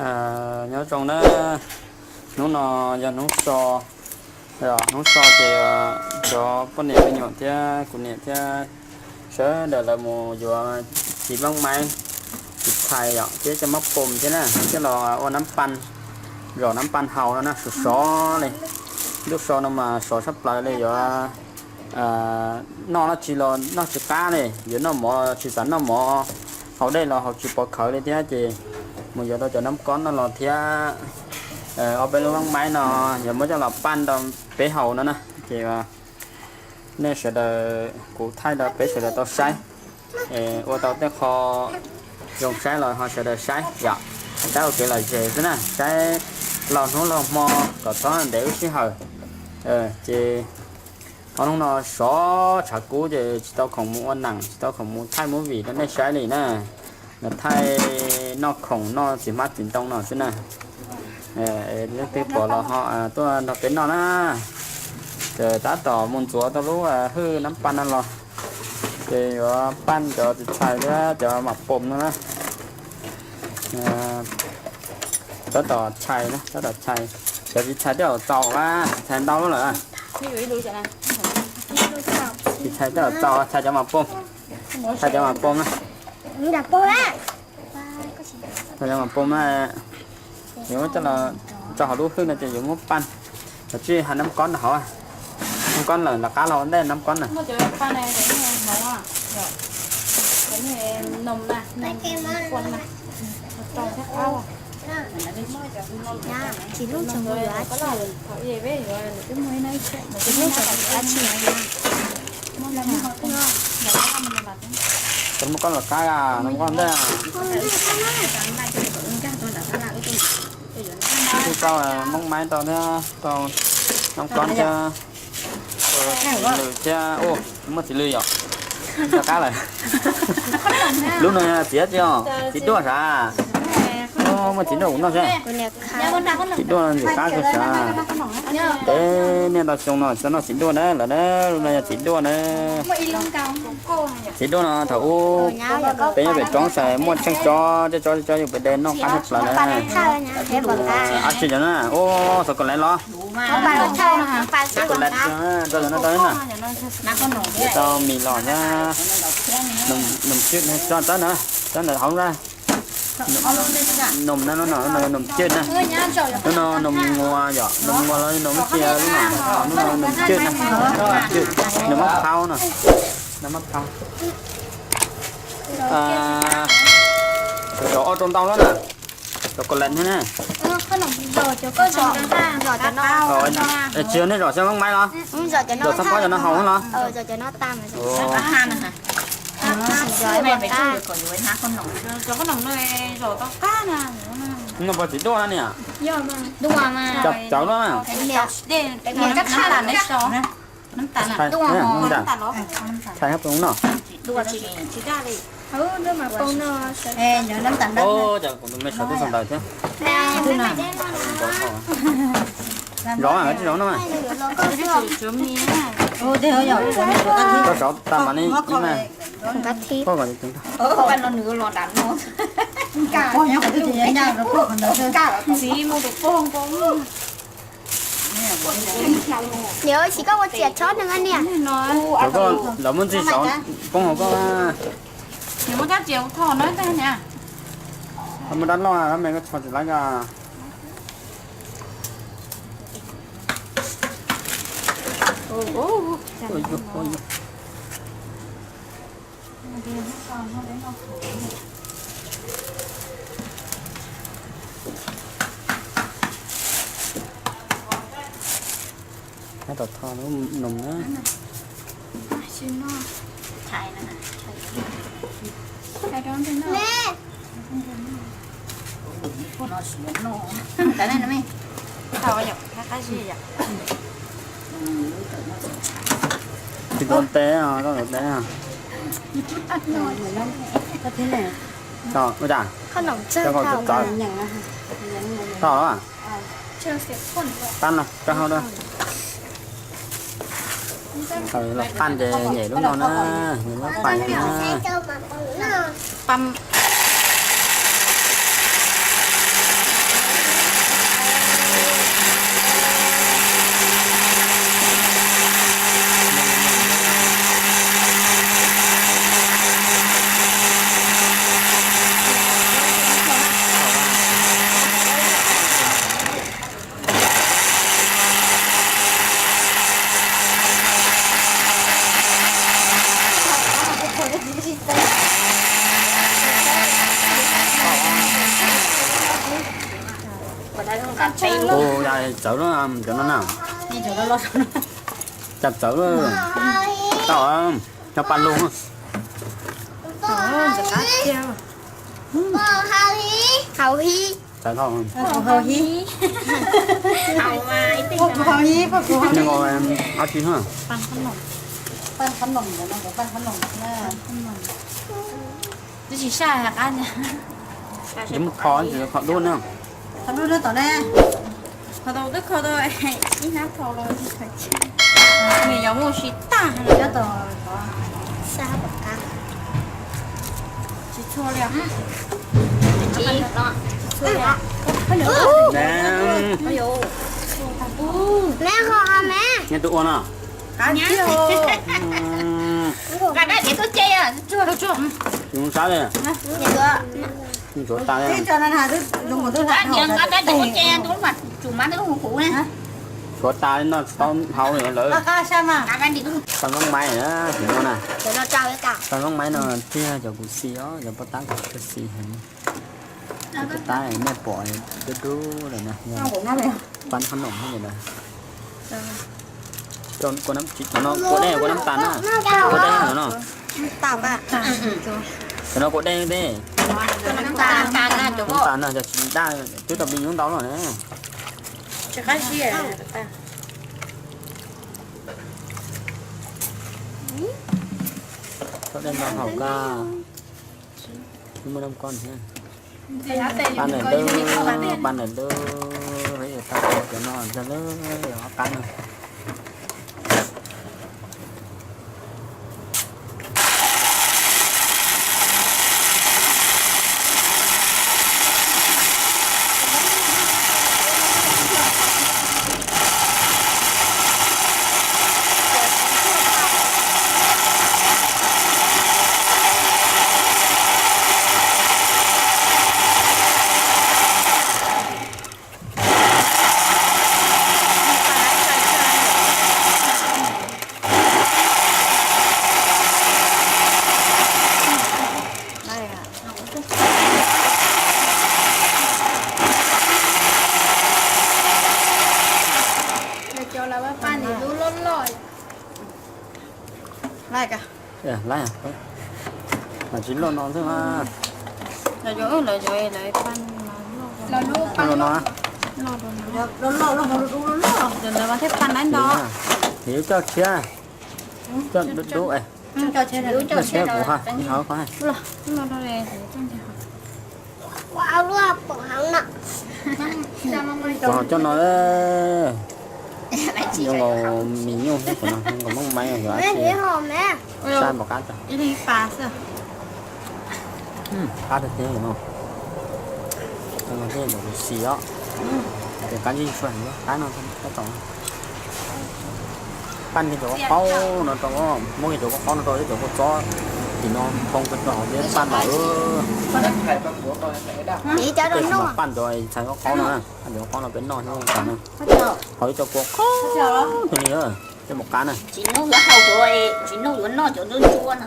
Nyob zoo na, hnub no yog hnub so, hnub so ces cov poj niam me nyuam thiab kuv niam thiab sawv daws lawv mus yuav txiv mab maib, txiv txhais yom, thiab cov mab pom thiab na, thiab los ua nab paj, zom nab paj haus no na, sov sov li. Ntuj so no mas sov tshaj plaws li, yuav noj dab tsi los noj tsis qab li, yuav noj mov tsis xav noj mov, haus dej los haus tsis pov khawv li thiab ces mus yuav tau cov nab kob no los thiab ob peb lub mab maib no yuav muab coj los paj rau peb haus no na. Ces nej sawv daws, kuv thaij rau peb sawv daws tau saib, ua tau tej qho zoo saib los ho sawv daws saib yom, saib ua kev lom zem xwb na, saib laug hnub laug hmo kom txhob ntev lub sij hawm. Ces ob hnub no sov tshav kub ces tsis tau khoom mus ua neem, tsis tau khoom mus thaij movie rau nej saib li na. Thaij noj khoom noj txiv hmab txiv ntoo no xwb na. Leej twg pom los ho tuaj nrog peb noj na. Ces tab tom mus ntxuav tau lub hwj nab paj no los, ces yuav paj cov txiv txhais thiab cov mam pom no na. Tab tom txhais na, tab tom txhais. Cov txiv txhais twb txaus na, txiv txhais ntau lawm. Txiv txhais twb txaus, txhais cov mam pom, txhais cov mam pom na. Txhais cov mam pom na. Yuav coj los tso hauv lub hwj no ces yuav muab paj, los tsis hais nab kob no hauv, nab kob lawm los qab los ua ntej nab kob na. Cov nab kob los qab, nab kob ntej. Kuv tau mab maib tau thiab tau nab kob thiab, txiv lws thiab, muaj txiv lws yom, rov qab lawm. Lub no txiv dab tsi os? Txiv duaj sav? Muaj txiv duaj kuv noj seb. Txiv duaj ntxim qab kawg sav. Peb niaj ntau xyoo no tsis tau noj txiv duaj na, lawm na, lub no yog txiv duaj na. Txiv duaj no thaum ub peb nyob pem roob xav muaj tsheej tsob, tsheej tsob, tsheej tsob yus pem de noj qab tshaj plaws na. Ab tsi cov na, ua xav kom laiv los. Xav kom laiv, rau cov no rau na. Tau mis los thiab, noom tswj tsob ntawd na, tsob ntawd hauv na. Noom na, lub no noom tswj na. Lub no noom nguas yom, noom nguas los noom tsi, lub no, lub no noom tswj na. Noom mab phauj no, noom mab phauj. Cov ob rau ntau lawm na, cov kob lais thiab na. Tsis yog nej zom xyoob maib los? Zom txhob pob cov no haus los? Noj puas txiv duaj na niam? Cawv luaj na. Tshais hab pw no. Cov kuv tus me sawv tuaj txog ntawd thiab. Zov, zov no. Koj zov tas mas li ib na. Koj kom Niam, ua tsis koj ua tsiam tsob no niam. Koj lawv muab ntxig saud poob hauv koj. Muab dab loj me koj tso tsis laib koj. Tab tom tho lub noos na. Tsis tuaj teb os, koj tuaj teb os. Tau, ua cas? Tau, tau. Tab no, koj hau na. Los qaj ces nyem lub no na, nyem lub pais na. Pam. Ua cas txawv lawm cov no na. Cas txawv lawm. Tau, cov paj lug. Txawv dhau. Poj kuv haus hib, poj kuv haus hib, poj kuv haus hib. Nws nkaus ob tsi na. Paj khab noom, paj khab noom na. Twb tsis saj qab. Twb muab kho, kho dub na. Kho dub na tom ne. Kho tau twb kho tau ib hnab thaum los nws yuav muaj si tag nyob tom qhov sab tom qab. Tsis tshua li. Tsis tshua li. Neb ua no. Zoo sab li. Ntsuav tas li. Ntsuav tas li no tsis tau hau li lawm. Paj Noob Maib na, sim no na. Paj Noob Maib no thiab cov kuv xis os, cov poj tab kuv xis heev. Cov poj tab nej pom dub dub lawm na, paj khab noom no. Cov no kua dej, kua nab tas na. Kua dej no. Cov no kua dej thiab. Nab tas no, cov tsis daj twb tau pib nyuj ntau lawm ne. Tsis qab si. Thaum dej no haum koj, muaj nab koj thiab. Paj ntawm dub, paj ntawm dub, tau cov no yog ob qab no. Lawv cov lawv paj niam lub loj loj. Lawv, mas tsis loj no xwb mas. Lawv cov, lawv cov, lawv paj loj no. Loj, loj, loj, loj, loj. Lawv mas thiaj paj nab ntau. Yus coj tshiab, coj dub dub es. Coj tshiab kuv ha, hauv qhov. Kuv coj no, yuav nkaus mis nyuj xwb, kuv no nkaus Moob Maib, yuav dab tsi sai npaum qab tso. Qab tiag tiag no. Xis os, ces qab zib tshua qab no tab tom. Paj kiag cov qaub qaub no rau, muab kiag cov qaub qaub no rau, cov kua txob tim no nphoo rau hauv peb paj npaum. Paj cov ntxhais qaub qaub no, paj cov qaub qaub no peb noj xwb no. Hauv ib co kua qaub tiag li, tej mus qab na. Tsis noj yuav hau cov, tsis noj yuav noj cov ntsuab ntsuab no.